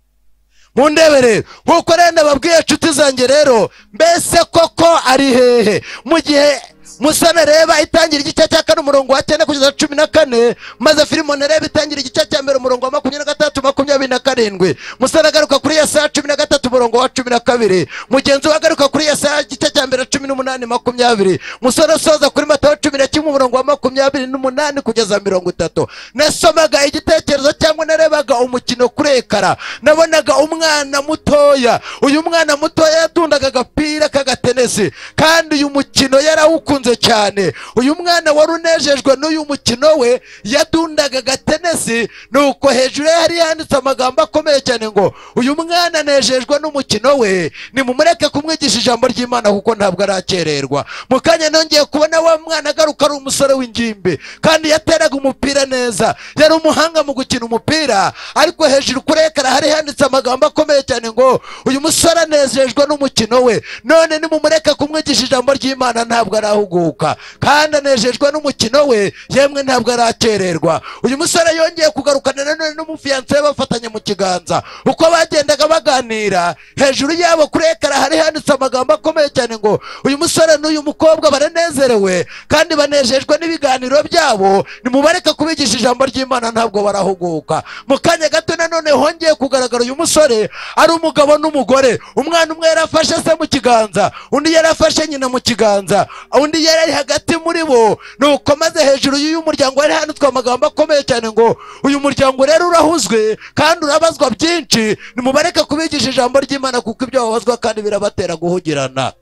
Mundebe rero, nkuko rero nababwiye inshuti zanjye rero, mbese koko ari hehe? Mu gihe Musana reba itangira igice cya 4 umurongo wa 9 kugeza 14, maze Filimoni reba itangira igice cya 1 umurongo wa 23 27. Musana agaruka kuri Yesaya 13 umurongo wa 12, mugenzi we agaruka kuri Yesaya igice cya 1 18 20. Musana asoza kuri Matayo 11 umurongo wa 28 kugeza 30. Nasomaga igitekerezo cyangwa narebaga umukino kuri ekara, nabonaga umwana mutoya. Uyu mwana mutoya yadundaga agapira k'agatenesi, kandi uyu mukino yarawukunze cyane. Uyu mwana wari unejejwe n'uyu mukino we, yadundaga agatenesi. Nuko hejuru ye hari handitse amagambo akomeye cyane ngo uyu mwana anejejwe n'umukino we, nimumureke kumwigisha ijambo ry'Imana kuko ntabwo arakererwa. Mu kanya nongeye kubona wa mwana agaruka ari umusore w'ingimbi, kandi yateraga umupira neza, yari umuhanga mu gukina umupira. Ariko hejuru kuri ekara hari handitse amagambo akomeye cyane ngo uyu musore anejejwe n'umukino we, none nimumureke kumwigisha ijambo ry'Imana ntabwo arahuguka, kandi anejejwe n'umukino we, yemwe ntabwo arakererwa. Uyu musore yongeye kugarukana nanone n'umufiyanse we bafatanye mu kiganza. Uko bagendaga baganira, hejuru yabo kuri ekara hari handitse amagambo akomeye cyane ngo uyu musore n'uyu mukobwa baranezerewe kandi banejejwe n'ibiganiro byabo, nimubareke kubigisha ijambo ry'Imana ntabwo barahuguka. Mu kanya gato nanone hongeye kugaragara uyu musore ari umugabo n'umugore. Umwana umwe yarafashe se mu kiganza, undi yarafashe nyina mu kiganza, undi yari hagati muri bo. Nuko maze hejuru y'uyu muryango hari handitswe amagambo akomeye cyane ngo uyu muryango rero urahuzwe kandi urabazwa byinshi, nimubareke kubigisha ijambo ry'Imana kuko ibyo babazwa kandi birabatera guhugirana.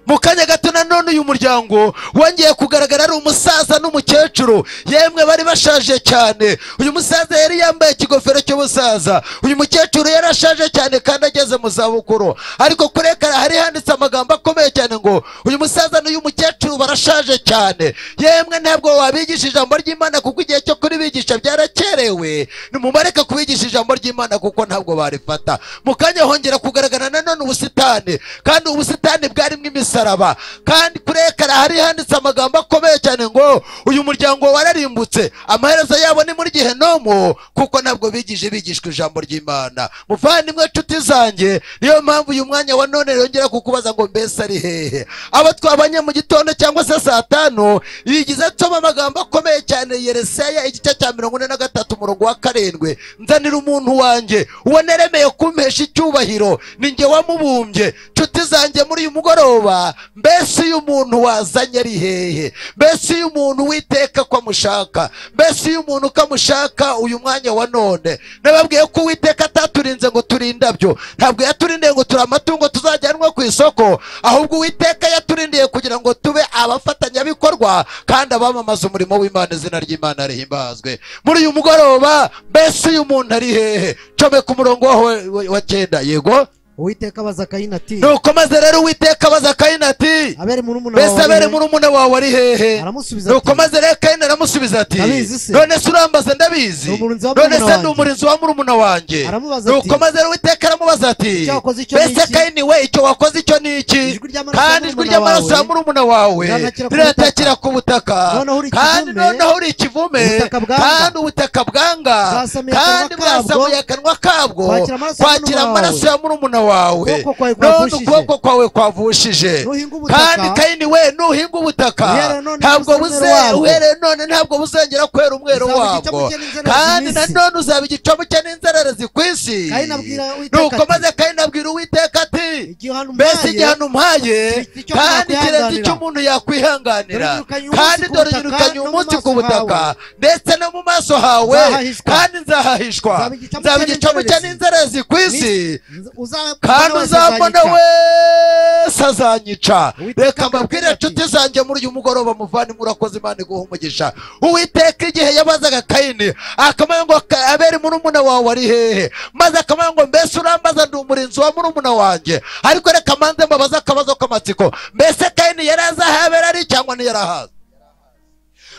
Mu kanya gato nanone uyu muryango wongeye kugaragara ari umusaza n'umukecuru, yemwe bari bashaje cyane. Uyu musaza yari yambaye ikigofero cy'ubusaza, uyu mukecuru yarashaje cyane kandi ageze mu zabukuru. Ariko kuri ekara hari handitse amagambo akomeye cyane ngo uyu musaza n'uyu mukecuru barashaje cyane, yemwe ntabwo wabigisha ijambo ry'Imana kuko igihe cyo kuribigisha byarakerewe, nimubareke kubigisha ijambo ry'Imana kuko ntabwo barifata. Mu kanya hongera kugaragara nanone ubusitani, kandi ubusitani bwarimo imisaraba. musaraba. Kandi kuri ekara hari handitse amagambo akomeye cyane ngo uyu muryango wararimbutse, amaherezo yabo ni muri gehinomu, kuko ntabwo bigije bigishwa ijambo ry'Imana. Muvandimwe nshuti zanjye, niyo mpamvu uyu mwanya wa none yongera kukubaza ngo mbese ari hehe? Abo twabanye mu gitondo cyangwa se saa tanu yigize nsoma amagambo akomeye cyane, Yesaya igice cya 43 umurongo wa 7, nzanira umuntu wanjye uwo neremeye kumpesha icyubahiro, ninjye wamubumbye. Nshuti zanjye muri uyu mugoroba, mbese uyu muntu wazanye ari hehe? Mbese uyu muntu Uwiteka ko amushaka? Mbese uyu muntu ko amushaka uyu mwanya wa none? Nababwiye ko Uwiteka ataturinze ngo turi indabyo, ntabwo yaturindiye ngo turi amatungo tuzajyanwa ku isoko, ahubwo Uwiteka yaturindiye kugira ngo tube abafatanyabikorwa kandi abamamaza umurimo w'Imana. Izina ry'Imana rihimbazwe. Muri uyu mugoroba, mbese uyu muntu ari hehe? Comeka umurongo wa 9. Yego. Uwiteka abaza Kayini ati, nuko maze rero Uwiteka abaza Kayini ati, mbese Abeli murumuna wawe ari hehe? Nuko maze rero Kayini aramusubiza ati, none se urambaza ndabizi? None se ndi umurinzi wa murumuna wanjye? Nuko maze rero Uwiteka aramubaza ati, mbese Kayini we, icyo wakoze icyo ni iki? Kandi ijwi ry'amaraso ya murumuna wawe riratakira ku butaka, kandi noneho uri ikivume, kandi ubutaka bwanga, kandi bwasamuye akanwa kabwo kwakira amaraso ya murumuna wawe, none ukuboko kwawe kwavushije. Kandi Kayini we, nuhinga ubutaka ntabwo uhereye none ntabwo buzongera kwera umwero wabwo, kandi nanone uzaba igicamuke n'inzererezi ku isi. Nuko maze Kayini abwira Uwiteka ati, mbese igihano umpaye kandi kirenze icyo umuntu yakwihanganira, kandi dore nyirukanye umunsi ku butaka ndetse no mu maso hawe, kandi nzahahishwa, nzaba igicamuke n'inzererezi ku isi, kandi uzambona wese azanyica. Reka mbabwire nshuti zanjye muri uyu mugoroba, muvandimwe urakoze, Imana iguhe umugisha. Uwiteka igihe yabazaga Kayini akamubwira ngo Abeli murumuna wawe ari hehe? Maze akamubwira ngo mbese urambaza ndi umurinzi wa murumuna wanjye? Ariko reka manze mbabaze akabazo k'amatsiko, mbese Kayini yari azi aho Abeli ari cyangwa ntiyarahazi?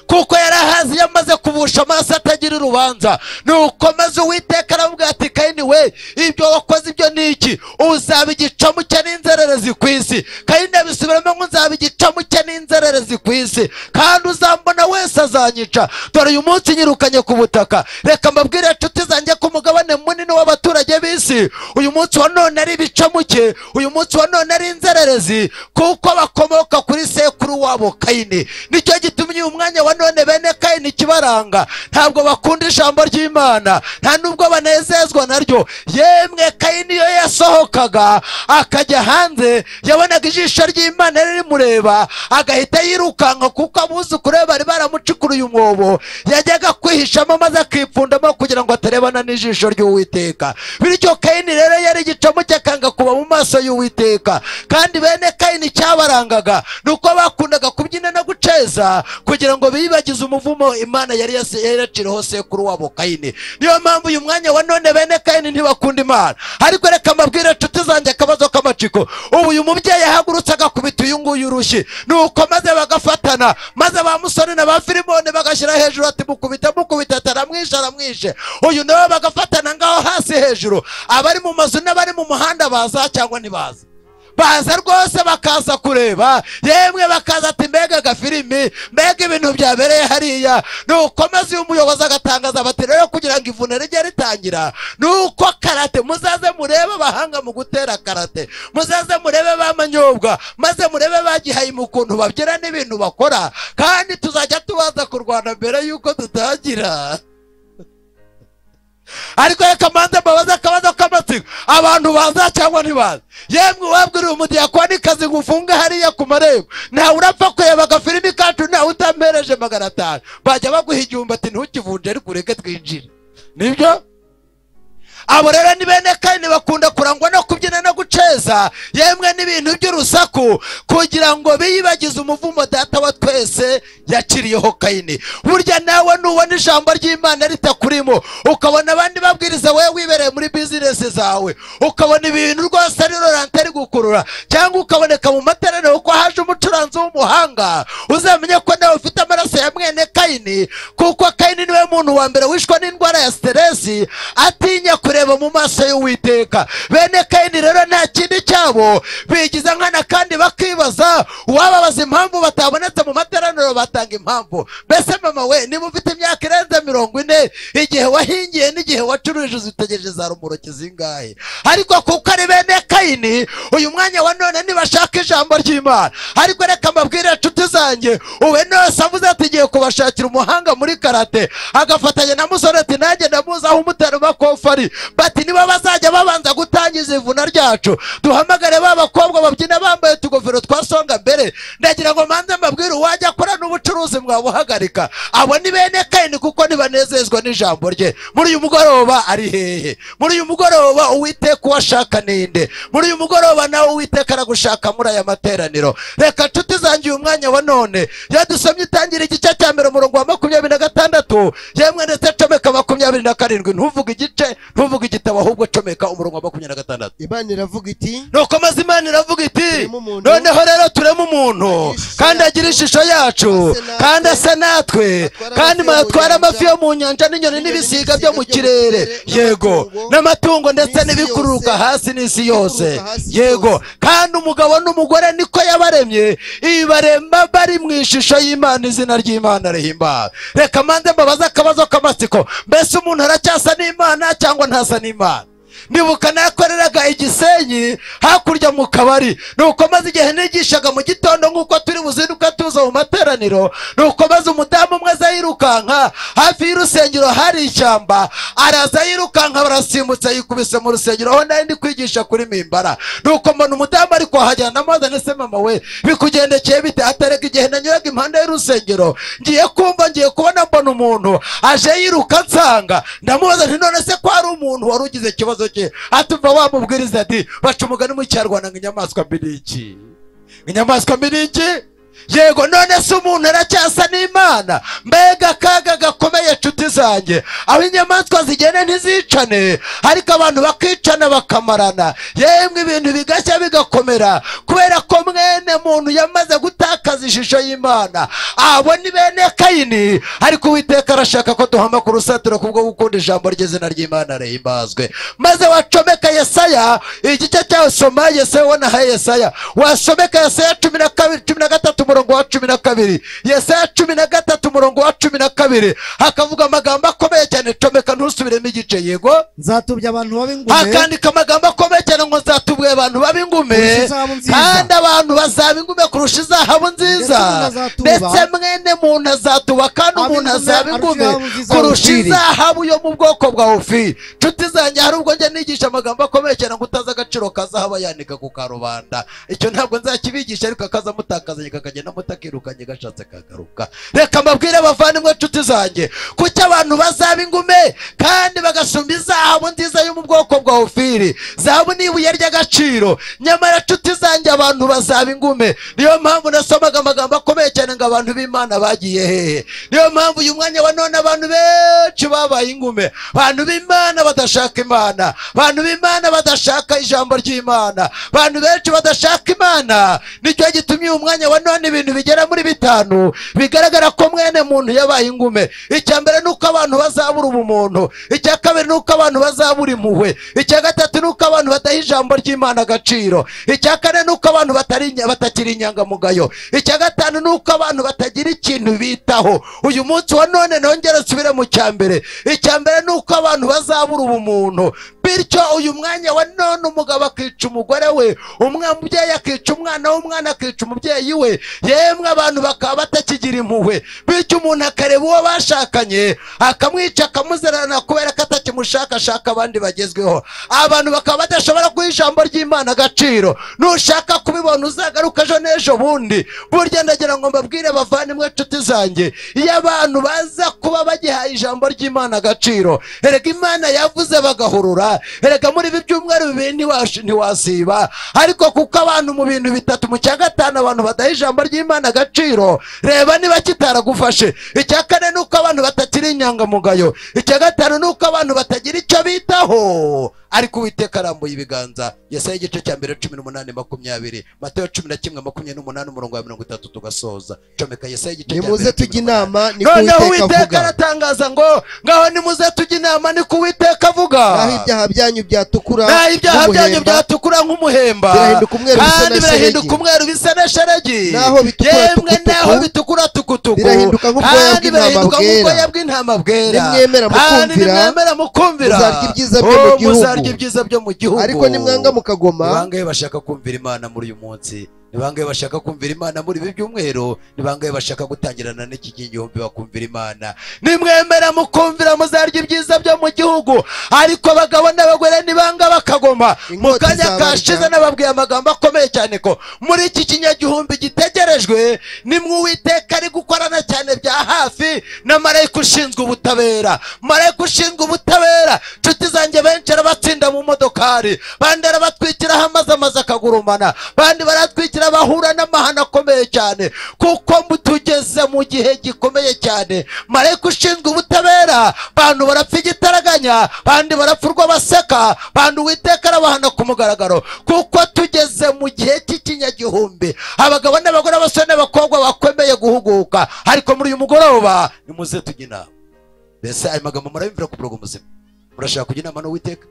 Kuko yarahazi, yamaze kubusha amaso atagira urubanza. Nuko maze Uwiteka aravuga ati, Kayini we, ibyo wakoze ibyo ni iki? Uzaba igicamuke n'inzererezi ku isi. Kayini abisubiramo ngo nzaba igicamuke n'inzererezi ku isi, kandi uzambona wese azanyica. Dore uyu munsi nyirukanye ku butaka. Reka mbabwire nshuti zanjye ko umugabane munini w'abaturage b'isi uyu munsi wa none ari ibicamuke, uyu munsi wa none ari inzererezi, kuko bakomoka kuri sekuru wabo Kayini. Nicyo gitumye uyu mwanya wa none bene Kayini kibaranga, ntabwo bakunda ijambo ry'Imana, nta nubwo banezezwa naryo. Yemwe Kayini iyo yasohokaga akajya hanze, yabonaga ijisho ry'Imana ririmureba agahita yirukanka, kuko abuzukuru be bari baramucukuruye umwobo yajyaga kwihishamo maze akipfundamo kugira ngo atarebana n'ijisho ry'Uwiteka. Bityo Kayini rero yari igicamuke akanga kuba mu maso y'Uwiteka. Kandi bene Kayini cyabarangaga nuko bakundaga kubyina no guceza kugira ngo bibagize umuvumo Imana yari yaraciriho sekuru wabo Kayini. Niyo mpamvu uyu mwanya wa none bene Kayini ntibakunda Imana. Ariko reka mbabwire nshuti zanjye akabazo k'amaciko, ubu uyu mubyeyi yahagurutse agakubita uyu nguyu urushyi, nuko maze bagafatana, maze ba musore na ba Filimoni bagashyira hejuru ati mukubita mukubita, aramwishe aramwishe. Uyu nawe bagafatana ngaho hasi hejuru. Abari mu mazu n'abari mu muhanda baza cyangwa ntibaza? Baza rwose, bakaza kureba, yemwe bakaza ati mbega agafilimi, mbega ibintu byabereye hariya. Nuko maze uyu muyobozi agatangaza bati rero kugira ngo ivuna rijye ritangira nuko karate, muzaze murebe abahanga mu gutera karate, muzaze murebe ba manyobwa, maze murebe bagihaye mu kuntu babyina n'ibintu bakora, kandi tuzajya tubaza kurwana mbere yuko dutangira. Ariko reka manze mbabaze akabazo k'amatsiko, abantu baza cyangwa ntibaza? Yemwe wabwiriye umudiyakonikazi ngo ufunge hariya ku marembo, ntawe urapfa kureba agafilimi kacu, ntawe utampereje 500, bajya baguha igihumbi ati ntukivunje ariko ureke twinjire. Nibyo? Abo rero ni bene Kayini, bakunda kurangwa no kubyina no guceza, yemwe n'ibintu by'urusaku, kugira ngo biyibagize umuvumo data wa twese yakiriyeho Kayini. Burya nawe nubona ijambo ry'Imana ritakurimo, ukabona abandi babwiriza wowe wibereye muri business zawe, ukabona ibintu rwose ari rorante ari gukurura, cyangwa ukaboneka mu materaniro uko haje umucuranzi w'umuhanga, uzamenye ko nawe ufite amaraso ya mwene Kayini, kuko Kayini niwe muntu wa mbere wishwe n'indwara ya stress, atinya kureba mu maso y'Uwiteka. Bene Kayini rero nta kindi cyabo bigiza nkana kandi bakibaza uwababaza impamvu batabonetse mu materaniro batanga impamvu. Mbese mama we, niba ufite imyaka irenze 40, igihe wahingiye n'igihe wacuruje uzitegereje za rumuroki zingahe? Ariko kuko ari bene Kayini, uyu mwanya wa none nibashaka ijambo ry'Imana. Ariko reka mbabwire inshuti zanjye, uwe nose avuze ati giye kubashakira umuhanga muri karate, agafatanya na musore ati nanjye ndamuzi aho umutera makofari. Bati niba bazajya babanza gutangiza ivuna ryacu, duhamagare ba bakobwa babyina bambaye utugofero twa songa mbere. Ndagira ngo manze mbabwire, uwajya akora n'ubucuruzi mwabuhagarika. Abo ni bene Kayini kuko ntibanezezwa n'ijambo rye. Muri uyu mugoroba ari hehe? Muri uyu mugoroba Uwiteka uwashaka ninde? Muri uyu mugoroba nawe Uwiteka aragushaka muri aya materaniro. Reka nshuti zanjye, uyu mwanya wa none yadusomye itangira igice cya mbere umurongo wa 26, yemwe ndetse comeka 27. Ntuvuge igice, ntuvuge igitabo, ahubwo comeka umurongo wa 26. Imana iravuga iti, nuko maze Imana iravuga iti, noneho rero tureme umuntu kandi agira ishusho yacu kandi asa natwe, kandi atwara amafi yo mu nyanja n'inyoni n'ibisiga byo mu kirere, yego, n'amatungo ndetse n'ibikururuka hasi n'isi yose, yego. Kandi umugabo n'umugore niko yabaremye, ibaremba bari mu ishusho y'Imana, izina ry'Imana rihimbaza. Reka manze mbabaze akabazo k'amatsiko, mbese umuntu aracyasa n'Imana cyangwa ntasa n'Imana? Ndibuka nakoreraga Igisenyi hakurya mu kabari, nuko maze igihe nigishaga mu gitondo nk'uko turi buzinduka tuza mu materaniro, nuko maze umudamu umwe aza yirukanka hafi y'urusengero hari ishyamba, araza yirukanka barasimbutse yikubise mu rusengero aho nari ndi kwigisha kuri mimbara. Nuko mbona umudamu ari kuhagera, ndamubaza nese mama we bikugendekeye bite? Atareka igihe nanyuraga impande y'urusengero ngiye kumva ngiye kubona mbona umuntu aje yiruka nsanga. Ndamubaza nti none se ko hari umuntu wari ugize ikibazo cye? Atumva wamubwiriza ati baca umugani mu Kinyarwanda ngo inyamaswa mbi ni iki? Inyamaswa mbi ni iki? Yego, none se umuntu aracyasa n'Imana? Mbega akaga gakomeye nshuti zanjye, aho inyamaswa zigenda ntizicane, ariko abantu bakicana bakamarana, yemwe ibintu bigashya bigakomera, kubera ko mwene muntu yamaze gutakaza ishusho y'Imana. Abo ni bene Kayini, ariko Uwiteka arashaka ko duhama ku rusatiro kubwo gukunda ijambo ry'izina ry'Imana rihimbazwe. Maze wacomeka Yesaya igice cyawe, soma Yesaya wanahaye Yesaya, wasomeka Yesaya 12 13 umurongo wa 12, Yesaya 13 umurongo wa 12, hakavuga amagambo akomeye cyane. Comeka ntusubiremo igice. Yego, nzatubya abantu b'ingume, hakandika amagambo akomeye cyane ngo nzatubwe abantu b'ingume, kandi abantu bazaba ingume kurusha izahabu nziza, ndetse mwene muntu azatuba kandi umuntu azaba ingume kurusha izahabu yo mu bwoko bwa Ofiri. Nshuti zanjye, hari ubwo njye nigisha amagambo akomeye cyane ngo utazi agaciro kazahabu yanika ku karubanda. Icyo ntabwo nzakibigisha, ariko akaza mutakazanye kakagenda mutakirukanye gashatse kagaruka. Reka mbabwire abavandimwe nshuti zanjye, kuki abantu bazaba ingume kandi bagasumba izahabu nziza yo mu bwoko bwa Ofiri? Zahabu ni ibuye ry'agaciro, nyamara nshuti zanjye abantu bazaba ingume. Niyo mpamvu nasomaga amagambo akomeye cyane ngo abantu b'Imana bagiye hehe? Niyo mpamvu uyu mwanya wa none abantu benshi babaye ingume, abantu b'Imana badashaka Imana, abantu b'Imana badashaka ijambo ry'Imana, abantu benshi badashaka Imana. Nicyo gitumye uyu mwanya wa none ibintu bigera muri 5 bigaragara ko mwene muntu yabaye ingume. Icya mbere nuko abantu bazabura ubumuntu, icya kabiri nuko abantu bazabura impuhwe, icya gatatu nuko abantu badaha ijambo ry'Imana agaciro, icya kane nuko abantu batakiri inyangamugayo, icya gatanu nuko abantu batagira ikintu bitaho. Uyu munsi wa none nongera nsubire mu cya mbere. Icya mbere nuko abantu bazabura ubumuntu, bityo uyu mwanya wa none umugabo akica umugore we, umubyeyi akica umwana w'umwana akica umubyeyi we, yemwe abantu bakaba batakigira impuhwe. Bityo umuntu akareba uwo bashakanye akamwica akamuzerana kubera ko atakimushakashaka abandi bagezweho. Abantu bakaba badashobora guha ijambo ry'Imana agaciro. Nushaka kubibona uzagaruka ejo n'ejo bundi. Burya ndagira ngo mbabwire bavandimwe nshuti zanjye, iyo abantu baza kuba bagihaye ijambo ry'Imana agaciro, erega Imana yavuze bagahurura, erega muri ibi byumweru bibiri ntiwasiba. Ariko kuko abantu mu bintu 3 mu cya 5 abantu badaha ijambo ry'Imana agaciro, reba niba kitaragufashe. Icya kane nuko abantu batakiri inyangamugayo, icya gatanu nuko abantu batagira icyo bitaho. Ariko Uwiteka arambuye ibiganza. Yesaya igice cya mbere 18:20, Matayo 11:28 umurongo wa 30 tugasoza. Comeka Yesaya igice cya mbere. Nimuze tujye inama niko Uwiteka aratangaza ngo ngaho nimuze tujye inama niko Uwiteka avuga. Naho ibyaha byanyu byatukura, naho ibyaha byanyu byatukura nk'umuhemba, birahinduka umweru bisa na shelegi. Naho bitukura naho bitukura tukutuku, birahinduka nk'ubwoya bw'intama bwera. Nimwemera mukumvira, muzarya ibyiza byo mu gihugu. Ariko nimwanga mukagoma. Bangahe bashaka kumvira Imana muri uyu munsi? Ni bangahe bashaka kumvira Imana muri ibi byumweru? Ni bangahe bashaka gutangirana n'iki gihumbi bakumvira Imana? Nimwemera mukumvira muzarya ibyiza byo mu gihugu. Ariko abagabo n'abagore nibanga bakagoma. Mu kanya kashize nababwiye amagambo akomeye cyane ko muri iki kinyagihumbi gitegerejwe nimwe Uwiteka ari gukorana cyane bya hafi na marayika ushinzwe ubutabera. Marayika ushinzwe ubutabera, nshuti zanjye, benshi arabatsinda mu modokari, bandi arabatwikiraho amazi akagurumana, bandi baratwikira bahura n'amahano akomeye cyane, kuko tugeze mu gihe gikomeye cyane. Marayika ushinzwe ubutabera, bantu barapfa igitaraganya, bandi barapfurwa baseka, bantu Uwiteka arabahana ku mugaragaro, kuko tugeze mu gihe cy'ikinyagihumbi. Abagabo n'abagore, abasore n'abakobwa bakomeye guhuguka. Ariko muri uyu mugoroba nimuze tujye inama. Mbese ayo magambo murayumvira ku murongo muzima? Murashaka kujya inama n'Uwiteka?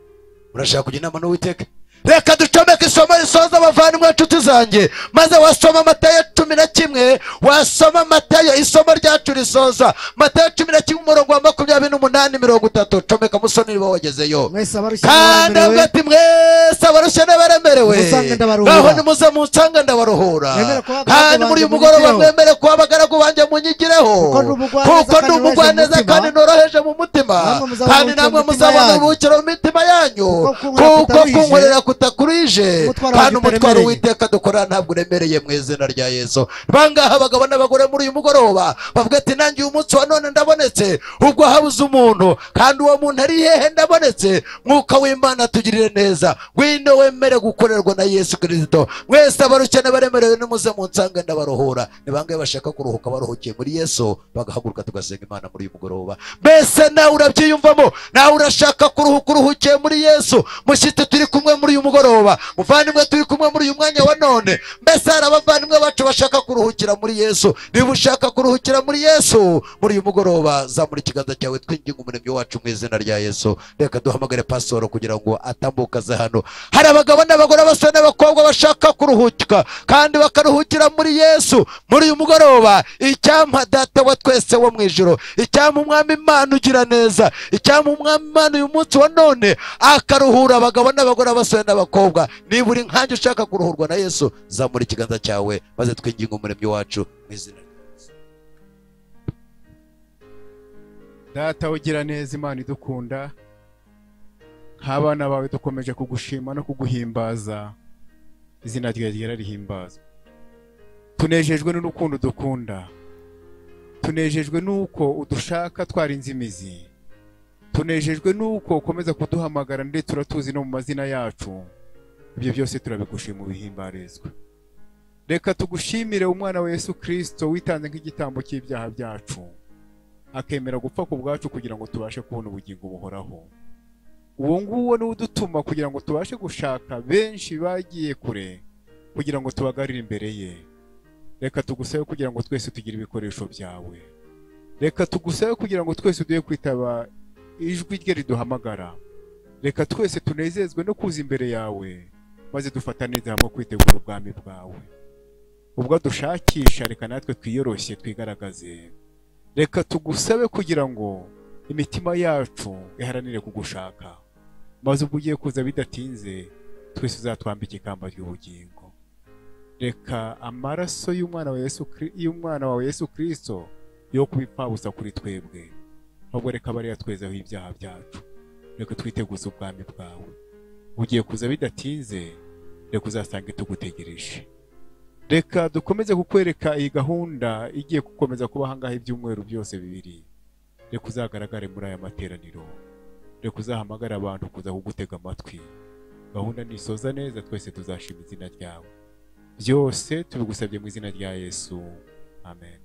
Murashaka kujya inama n'Uwiteka? Reka ducomeke isomo risoza abavandimwe nshuti zanjye, maze wasoma Matayo 11, wasoma Matayo isomo ryacu risoza Matayo 11 umurongo wa 28 30. Comeka musoni niba wagezeyo. Kandi avuga ati mwese abarushye n'abaremerewe, ngaho nimuze munsange ndabaruhura. Kandi muri uyu mugoroba mwemere kuba abagaragu banjye munyigireho, kuko ndi umugwaneza kandi noroheje mu mutima, kandi namwe muzabona uburuhukiro mu mitima yanyu, kuko kunkorera kutakurije, kandi umutwaro Uwiteka dukora ntabwo uremereye mu izina rya Yesu. Bangaha abagabo n'abagore muri uyu mugoroba bavuga ati nanjye uyu munsi wa none ndabonetse, ubwo habuze umuntu, kandi uwo muntu ari hehe? Ndabonetse. Mwuka w'Imana tugirire neza, ngwino wemere gukorerwa na Yesu Kristo. Mwese abarushye n'abaremerewe nimuze munsange ndabaruhura. Ni bangahe bashaka kuruhuka baruhukiye muri Yesu, bagahaguruka tugasenga Imana muri uyu mugoroba? Mbese nawe urabyiyumvamo? Nawe urashaka kuruhuka uruhukiye muri Yesu? Mushyitsi turi kumwe muri uyu mugoroba, muvandimwe turi kumwe muri uyu mwanya wa none, mbese hari abavandimwe bacu bashaka kuruhukira muri Yesu? Niba ushaka kuruhukira muri Yesu muri uyu mugoroba, zamura ikiganza cyawe twinginga umuremyi wacu mu izina rya Yesu. Reka duhamagare pasoro kugira ngo atambukaze hano. Hari abagabo n'abagore, abasore n'abakobwa bashaka kuruhuka kandi bakaruhukira muri Yesu muri uyu mugoroba. Icyampa Data wa twese wo mu ijuru, icyampa Umwami Imana ugira neza, icyampa Umwami Imana uyu munsi wa none akaruhura abagabo n'abagore, abasore n'abakobwa. Niba uri nkanjye ushaka kuruhurwa na Yesu, zamura ikiganza cyawe maze twinginge umuremyi wacu mu izina rya Yesu. Data ugira neza, Imana idukunda, nk'abana bawe dukomeje kugushima no kuguhimbaza, izina ryawe ryera rihimbazwa. Tunejejwe n'urukundo dukunda, tunejejwe n'uko udushaka twarinze imizi, tunejejwe n'uko ukomeza kuduhamagara ndetse uratuzi no mu mazina yacu. Ibyo byose turabigushima ubihimbarizwe. Reka tugushimire umwana wa Yesu Kristo witanze nk'igitambo cy'ibyaha byacu, akemera gupfa ku bwacu kugira ngo tubashe kubona ubugingo buhoraho. Uwo nguwo ni udutuma kugira ngo tubashe gushaka benshi bagiye kure, kugira ngo tubagarire imbere ye. Reka tugusabe kugira ngo twese tugire ibikoresho byawe. Reka tugusabe kugira ngo twese duye kwitaba ijwi rye riduhamagara. Reka twese tunezezwe no kuza imbere yawe, maze dufatane hamwe kwitegura ubwami bwawe. Ubwo dushakisha, reka natwe twiyoroshye twigaragaze. Reka tugusabe kugira ngo imitima yacu iharanire kugushaka, maze ubwo ugiye kuza bidatinze twese uzatwambika ikamba ry'ubugingo. Reka amaraso y'umwana wawe Yesu Kristo yo kubipfabusa kuri twebwe, ahubwo reka bariya twezeho ibyaha byacu. Reka twiteguze ubwami bwawe. Ugiye kuza bidatinze, reka uzasange tugutegereje. Reka dukomeze kukwereka iyi gahunda igiye gukomeza kuba ahangaha ibyumweru byose bibiri. Reka uzagaragare muri aya materaniro, reka uzahamagara abantu kuza kugutega amatwi. Gahunda nisoza neza twese tuzashima izina ryawe. Byose tubigusabye mu izina rya Yesu, amen.